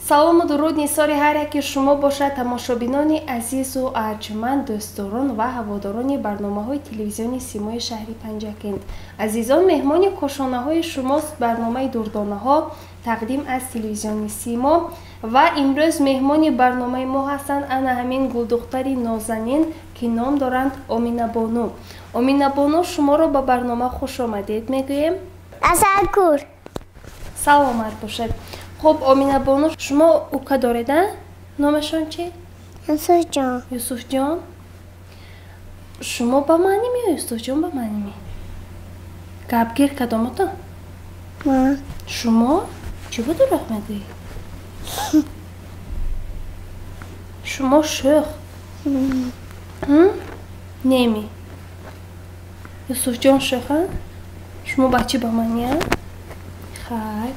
Салому дуруд нисори ҳар яки шумо бошад, тамошобинони азизу арҷуманд, дӯстдорон ва ҳаводорони барномаҳои телевизиони Симои шаҳри Панҷакент. Азизон, меҳмони кошонаҳои шумост барномаи Дурдонаҳо, тақдим аз телевизиони Симо. Ва имрӯз меҳмони барномаи мо ҳастанд ана ҳамин гулдухтари нозанин, ки ном доранд Оминабону. Оминабону, шуморо ба барнома хушомадед мегӯем. Ташаккур. Саломат бошед. Хуб, Оминабону, шумо ука доред, а? Номашон чи? Юсуфҷон. Юсуфҷон. Шумо ба маними ё Юсуфҷон ба маними? Гапгир кадомотон? Ман. Шумо? Чӣ бо дурӯғ мегӯед? Шумо шӯх? Неми. Юсуфҷон шӯх, а? Шумо бачи ба мани, а? Хай.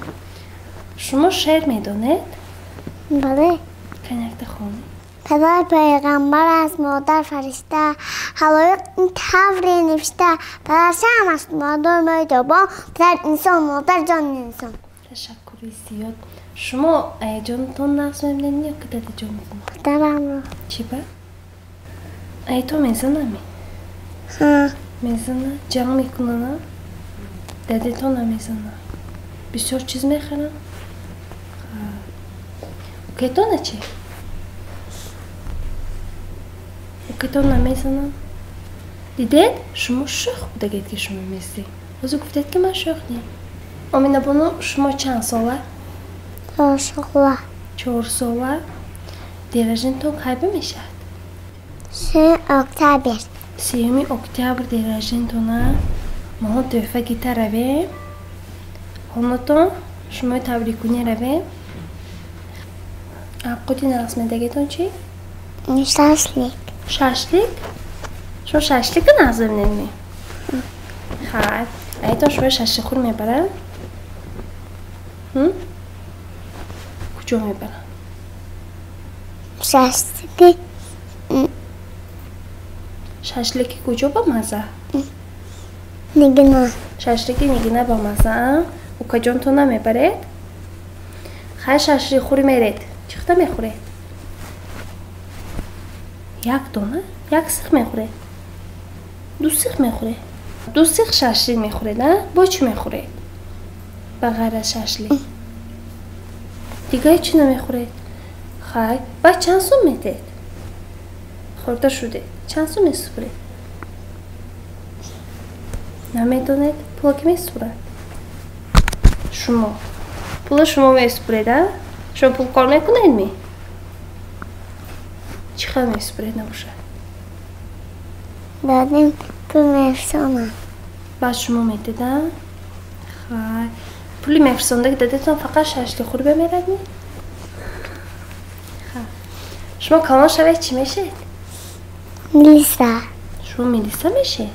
Шумо шеър медонед? Бале. Канякта хонед. Падар пайғамбар аст, модар фаришта, ҳалоиқ ин тавре навишта. Падар шам аст, модар мӯйтобон, падар инсон, модар ҷони инсон. Ташаккури зиёд. Шумо аяҷонатон нағз мебинед ё ки дадаҷонатон? Падарамро. Чӣ ба? Ай то мезанами? Ҳа. Мезана? Ҷанг мекунана? Дадатон намезана? Бисёр чиз мехарам? Укетона чӣ? Укетон намезанам? Дидед? Шумо шӯх будагед, ки шумо мезӣ. Ҳозир гуфтед, ки ман шӯх нем. Оминабону, шумо чанд сола? 4 сола. 4 сола. День рождения тон кай мешавад? 3 октябр. 3 октябр день рождения тона. Мо тӯҳфа гита равем. Хонатон шумои табрикунӣ равем. Авқоти нағз медагетон чӣ? Шашлик. Шашлик? Шумо шашлика нағз мебинед? Хай. Айтон шумо шашликхӯр мебаранд? Куҷо мебаранд? Шашлики. Шашлики куҷо ба мазза? Нигина. Шашлики Нигина ба мазза? Укаҷонтон намебаред? Хай, шашликхӯрӣ меред. Чӣ хата мехӯред? Як дона? Як сих мехӯред? Ду сих мехӯред? Ду сих шашлик мехӯред, а? Бо чӣ мехӯред? Ба ғайр аз шашлик. Дигар чӣ намехӯред? Хай, баъд чанд сум метед? Хӯрда шудед. Чанд сум месупуред? Намедонед? Пула ки месупурад? Шумо. Пула шумо месупуред, а? Шумо пул кор мекунед ми? Чӣ хел месупуред набошад? Дадим пул мефирсонад. Баъд шумо метед, а? Хай. Пули мефирсондаги дадетон фақат шашликхӯрӣ бемерад ми? Хай. Шумо калон шавед чӣ мешед? Милиса. Шумо милиса мешед?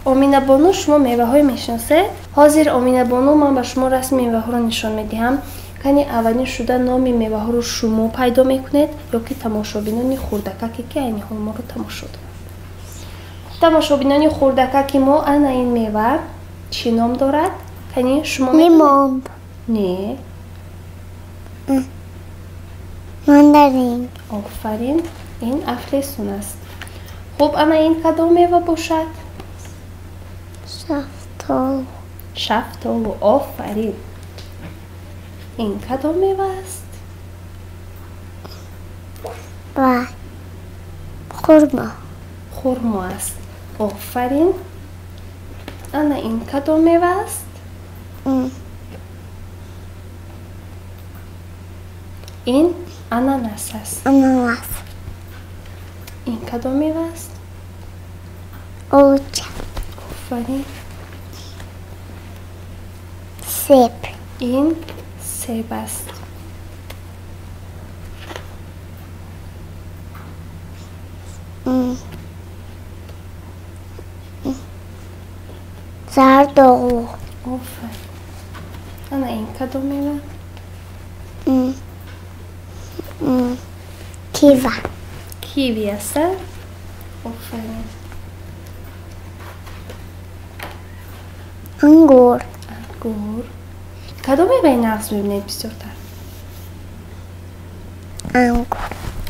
Оминабону, шумо меваҳое мешиносед? Ҳозир, Оминабону, ман ба шумо расми меваҳоро нишон медиҳам. Кани аввалин шуда номи меваҳоро шумо пайдо мекунед ё ки тамошобинони хурдакаке, ки айни ҳол моро тамошо доранд. Тамошобинони хурдакаки мо, ана ин мева чӣ ном дорад? Кани шумо? Лимон. Не. Мандарин. Офарин, ин афлесун аст. Хуб, ана ин кадом мева бошад? Шафтолу. Шафтолу, офарин. Ин кадом мева аст? Ва хурмо. Хурмо аст, офарин. Ана ин кадом мева аст? Ин ананас аст. Ананас. Ин кадом мева аст? Олуча. Офарин. Себ. Ин себ аст. Зардолу. Офарин. Ана ин кадом мева? Кива. Киви аст, офарин. Ангур. Ангур. Кадом меваи нағз мебинед бисёртар? Ангур.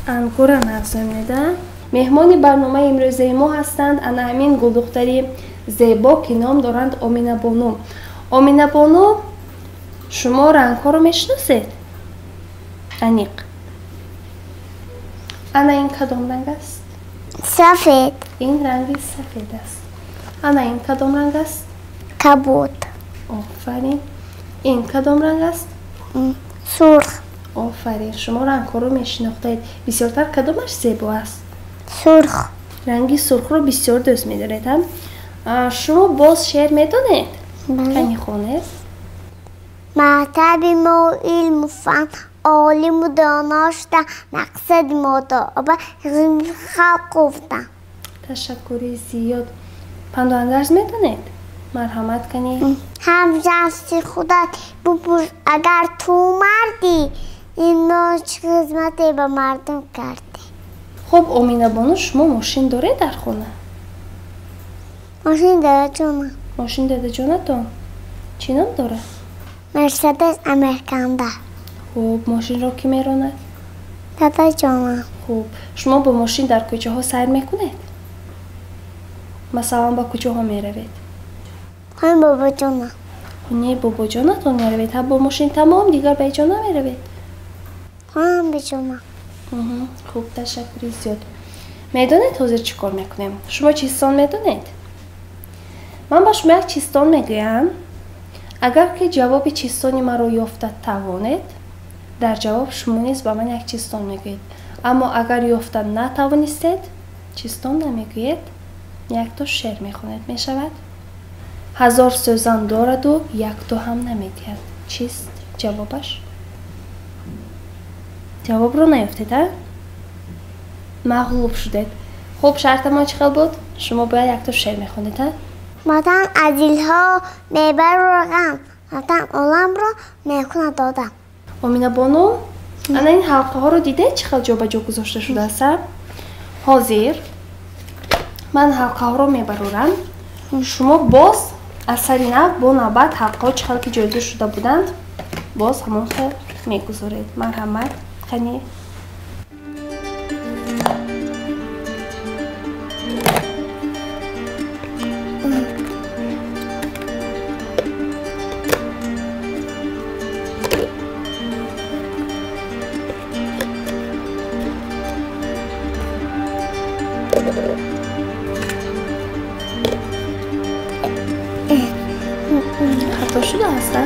Ангурро нағз мебинед, а? Меҳмони барномаи имрӯзаи мо ҳастанд ана ҳамин гулдухтари зебо, ки ном доранд Оминабону. Оминабону, шумо рангҳоро мешиносед? Аниқ. Ана ин кадом ранг аст? Сафед. Ин ранги сафед аст. Ана ин кадом ранг аст? Кабуд. Офарин. Ин кадом ранг аст? Сурх. Офарин. Шумо рангҳоро мешинохтаед. Бисёртар кадомаш зебо аст? Сурх. Ранги сурхро бисёр дӯст медоред, а? Шумо боз шеър медонед? Бале. Кани хонед? Мактаби мо илму фан, олиму доно шуда, мақсади мо доба халқ гуфтан. Ташаккури зиёд. Панду андарз медонед? Марҳамат кани. Ҳам шахси худат бупурс, агар ту мардӣ, ино чӣ хизмате ба мардум кардӣ. Хуб, Оминабону, шумо мошин доред дар хона? Мошин дадаҷонам. Мошин дадаҷонатон? Чӣ ном дорад? Мерседес Амерканда. Хуб, мошинро кӣ меронад? Дадаҷонам. Хуб, шумо бо мошин дар кӯчаҳо сайр мекунед? Масалан, ба куҷоҳо меравед? Хони бобоҷонам. Хонаи бобоҷонатон меравед? Ҳа, бо мошин тамом, дигар ба ҳеҷ ҷо намеравед? Хонам беҷонам. Хуб, ташаккури зиёд. Медонед ҳозир чӣ кор мекунем? Шумо чистон медонед? Ман ба шумо як чистон мегӯям. Агар ки ҷавоби чистони маро ёфта тавонед, дар ҷавоб шумо низ ба ман як чистон мегӯед. Аммо агар ёфта натавонистед, чистон намегӯед, якто шеър мехонед, мешавад? 1000 сӯзан дораду якто ҳам намедиҳад. Чист ҷавобаш? Ҷавобро наёфтед, а? Мағлуб шудед. Хуб, шартамон чӣ хел буд? Шумо бояд якто шеър мехонед, а? Ватан аз дилҳо мебару ғам, ватан оламро мекунад одам. Оминабону, ана ин ҳалқаҳоро дидед, чӣ хел ҷобаҷо гузошта шудааст, а? Ҳозир ман ҳалқаҳоро мебарорам. Шумо боз аз сари нав бо навбат ҳалқаҳо чӣ хел ки ҷойгир шуда буданд, боз ҳамон хел мегузоред. Марҳамат, қани. Хато шудааст, а?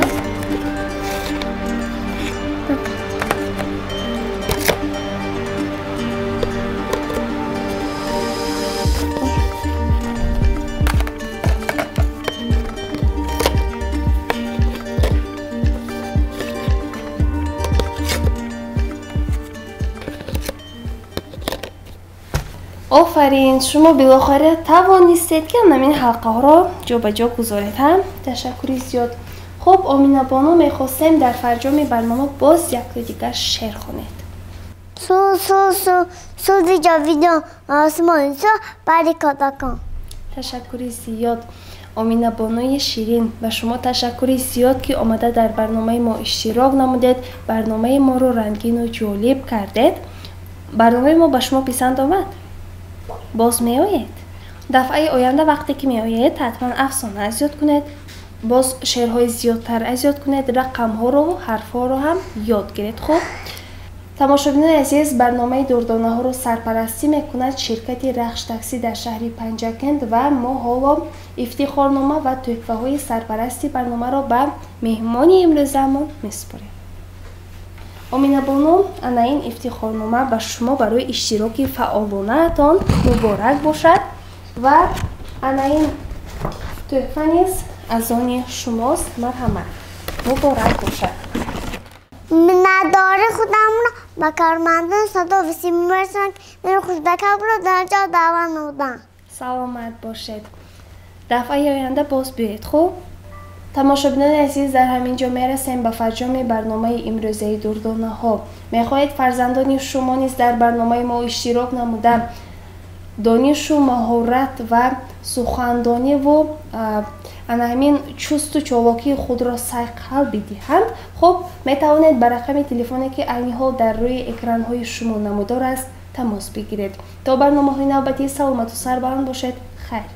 Офарин, шумо билохира тавонистед, ки ҳамин ҳалқаҳоро ҷобаҷо гузоред, ҳа? Ташаккури зиёд. Хуб, Оминабону, мехостем дар фарҷоми барнома боз якто дигар шеър хонед. Су, су, су, сузи ҷовидон, осмони су, бари кодакон. Ташаккури зиёд. Оминабонуи ширин, ба шумо ташаккури зиёд, ки омада дар барномаи мо иштирок намудед, барномаи моро рангину ҷолиб кардед. Барномаи мо ба шумо писанд омад? Боз меоед? Дафъаи оянда вақте ки меоед, ҳатман афсона аз ёд кунед, боз шеърҳои зиёдтар аз ёд кунед, рақамҳоро ва ҳарфҳоро ҳам ёд гиред. Хуб, тамошобинони азиз, барномаи дурдонаҳоро сарпарастӣ мекунад ширкати Рахш таксӣ дар шаҳри Панҷакент ва мо ҳоло ифтихорнома ва тӯҳфаҳои сарпарасти барномаро ба меҳмони имрӯзаамон месупорем. Оминабону, ана ин ифтихорнома ба шумо барои иштироки фаъолонаатон муборак бошад ва ана ин тӯҳфа низ аз они шумост. Марҳамат, муборак бошад. Миннатдори худамро ба кормандони садо висим мерасонам, ки маро хушдакабро дар ҷо даъват намуданд. Саломат бошед. Дафъаи оянда боз биёед. Хуб, тамошобинони азиз, дар ҳамин ҷо мерасем ба фарҷоми барномаи имрӯзаи дурдонаҳо. Мехоҳед фарзандони шумо низ дар барномаи мо иштирок намуда Донишу маҳорат ва сухандониву ана ҳамин чусту чолокии худро сайқал бидиҳанд, хуб, метавонед ба рақами телефоне, ки айни ҳол дар рӯи экранҳои шумо намудор аст, тамос бигиред. То барномаҳои навбатӣ саломату сарбаланд бошед. Хайр.